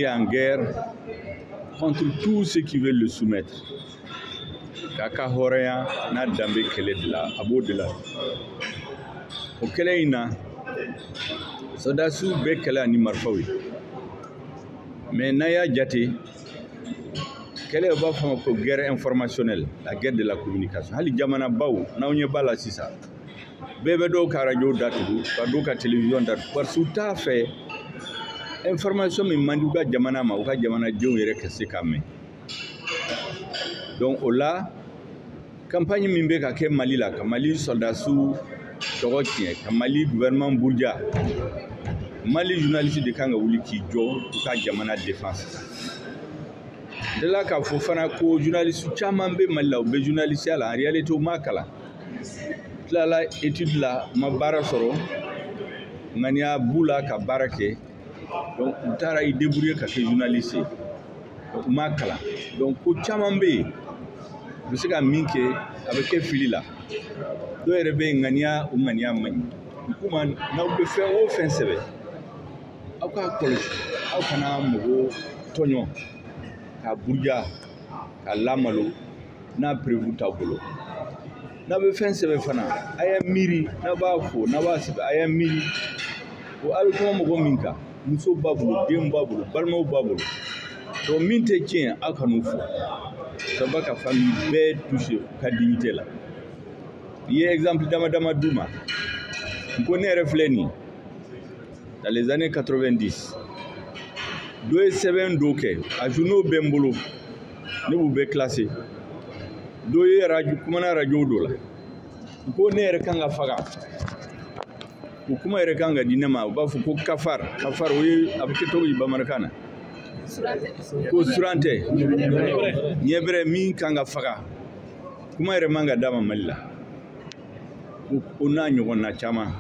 est en guerre contre tous ceux qui veulent le soumettre. K'a ka hɔrɔnya n'a danbe kɛlɛ de la, a b'o de la. O kɛlɛ in na, sɔrɔdasiw bɛ kɛlɛ ani marifaw ye. Mais n'a y'a jate, kɛlɛ, u b'a fɔ a ma ko guerre informationnelle, la guerre de la communication. Hali jamanabaw, n'aw ɲɛ b'a la sisan, bɛɛ bɛ dɔw ka arajo datugu, ka dɔw ka télévision datugu, parce que u t'a fɛ information min man di u ka jamana ma, u ka jamanadenw yɛrɛ ka se k'a mɛn. Donc o la, campagne min bɛ ka kɛ Mali la, ka Mali sɔrɔdasiw tɔgɔ tiɲɛ, ka Mali gouvernement buruja, Mali journaliste de kan ka wuli k'i jɔ u ka jamana défense. N delila k'a fɔ fana ko journaliste caman bɛ Mali la, u bɛ journaliste la, en réalité u m'a kalan, tilala étude la, u ma baara sɔrɔ, ŋaniya b'u la ka baara kɛ, donc u taara i débrouiller ka kɛ journaliste ye, donc u m'a kalan. Donc ko caman bɛ yen, u bɛ se ka min kɛ, a bɛ kɛ fili la. Dɔw yɛrɛ bɛ yen, ŋaniya, u ŋaniya man ɲi. U ma, n'aw bɛ fɛn o fɛn sɛbɛn, aw k'a kɔlɔsi, aw kana mɔgɔ tɔɲɔ, k'a buruja, k'a lamalo n'a preuve t'aw bolo. N'a bɛ fɛn sɛbɛn fana, a y'a miiri, n'a b'a fɔ, n'a b'a sɛbɛn, a y'a miiri o a bɛ kuma mɔgɔ min kan, muso b'a bolo, den b'a bolo, balimaw b'a bolo. Donc min tɛ tiɲɛ, aw kan'o fɔ, ça va ka famille bɛɛ toucher u ka dignité la. I ye exemple dama dama d'u ma. N ko ne yɛrɛ filɛ nin ye, dans les années 90, dɔ ye sɛbɛn dɔ kɛ, a journaux bɛ n bolo, ne b'u bɛɛ classé. Dɔ ye radio, kumana radio dɔ la, u ko ne yɛrɛ kan ka faga, o kuma yɛrɛ kan ka di ne ma. U b'a fɔ ko kafar kafar, o ye a bɛ kɛ cogo di bamanankan na? Ko suran tɛ ɲɛbɛrɛ min kan ka faga, kuma yɛrɛ man ka d'a ma Mali la. O n'a ɲɔgɔnna caman.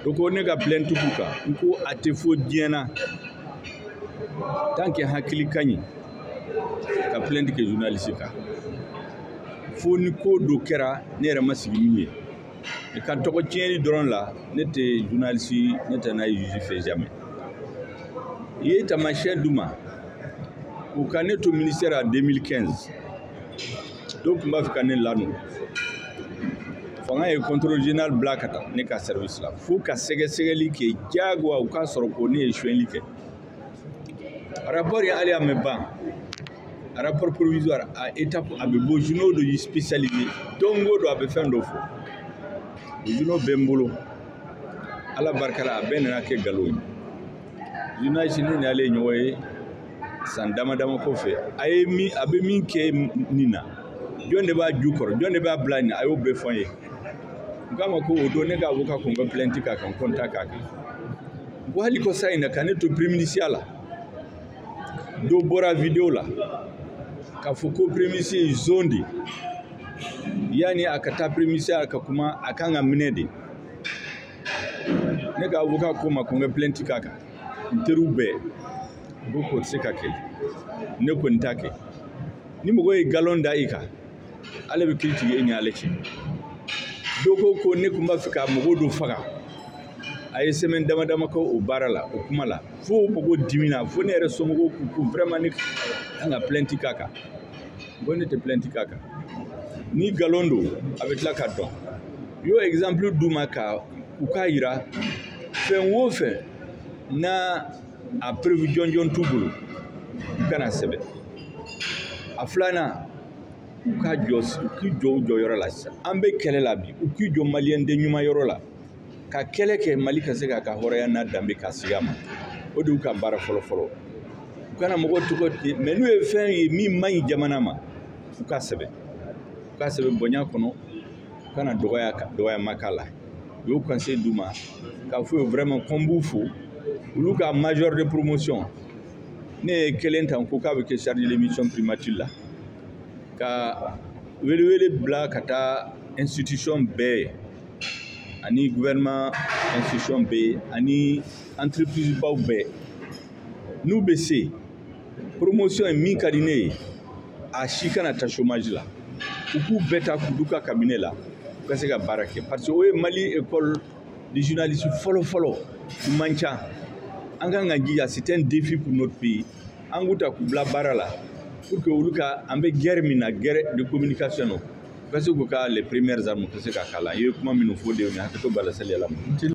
O ko ne ka plainte k'u kan. N ko a tɛ fɔ diɲɛ na, tant que hakili ka ɲi, ka plainte kɛ journaliste kan, fo ni ko dɔ kɛra ne yɛrɛ ma sigi min ye. I ka tɔgɔ tiɲɛni dɔrɔn la, ne tɛ journaliste, ne tɛ n'a ye juge fɛ jamais. I ye taamasiyɛn d'u ma, u ka ne to ministère en 2015, dɔw tun b'a fɛ ka ne ladon. Fanga ye contrôle général bila ka taa ne ka service la, fo ka sɛgɛsɛgɛli kɛ diyagoya, u k'a sɔrɔ ko ne ye sonyɛli kɛ. Rapport ye, hali a mɛ ban, rapport provisoire a étape, a bɛ bɔ journaux dɔ spécialisé, don o don a bɛ fɛn dɔ fɔ. O journaux bɛ n bolo, Ala barika la, a bɛɛ nana kɛ nkalon ye. Journaliste, ne ni ale ye ɲɔgɔn ye san dama dama kɔfɛ, a ye min, a bɛ min kɛ nin na, jɔn de b'a ju kɔrɔ, jɔn de b'a bila nin na, a y'o bɛɛ fɔ n ye. N k'a ma ko o don, ne ka avocat ko n ka plainte k'a kan, ko n ta k'a kan. N ko hali ko sa in na, ka ne to premier ministre la, dɔ bɔra vidéo la k'a fɔ ko premier ministre ye zon de ye, yanni a ka taa premier ministre ka kuma, a kan ka minɛ de. Ne ka avocat ko ma ko n ka plainte k'a kan. N teriw bɛɛ ko k'o tɛ se ka kɛ, ne kɔni t'a kɛ. Ni mɔgɔ ye nkalon da i kan, ale bɛ kiiri tigɛ e ni ale cɛ. Dɔ ko ko ne tun b'a fɛ ka mɔgɔw dɔ faga, a ye semaine dama dama kɛ o baara la, o kuma la, fo mɔgɔw dimina, fo ne yɛrɛ somɔgɔw ko ko vraiment ne kan ka plainte k'a kan. N ko ne tɛ plainte k'a kan. Ni nkalon don, a bɛ tila ka dɔn. I y'o exemple d'u ma ka u k'a yira, fɛn o fɛn n'a a preuve jɔnjɔn t'u bolo, u kana sɛbɛn. A filanan, u ka jɔ, u k'i jɔ u jɔyɔrɔ la. Sisan an bɛ kɛlɛ la bi, u k'i jɔ maliyɛn den ɲuman yɔrɔ la, ka kɛlɛ kɛ Mali ka se k'a ka hɔrɔnya n'a danbe ka sigi a ma. O de y'u ka baara fɔlɔ fɔlɔ. U kana mɔgɔw tɔgɔ tiɲɛ, mais n'u ye fɛn ye min man ɲi jamana ma, u k'a sɛbɛn, u k'a sɛbɛn bonya kɔnɔ, u kana dɔgɔya, dɔgɔyama k'a la. U y'o conseil d'u ma k'a fɔ ye vraiment ko n b'u fo, olu ka major de promotion, ne ye kelen ta, ko k'a bɛ kɛ chargé de mission primature la, ka welewele bila ka taa institution bɛɛ ye, ani gouvernement institution bɛɛ, ani entreprise baw bɛɛ, n'u bɛ se promotion ye min ka di ne ye, a si kana taa chômage la, u k'u bɛɛ ta k'u ka cabinet la, u ka se ka baara kɛ, parce que o ye Mali école de journaliste fɔlɔ fɔlɔ, u man ca. An kan ka jija, c'est un défi pour notre pays, an k'u ta k'u bila baara la pour que olu ka, an bɛ guerre min na, guerre de communication na, u ka se k'u ka les premières armes ka se ka k'a la. I ye kuma minnu fɔ de ye, hakɛto b'a la, sali ala ma.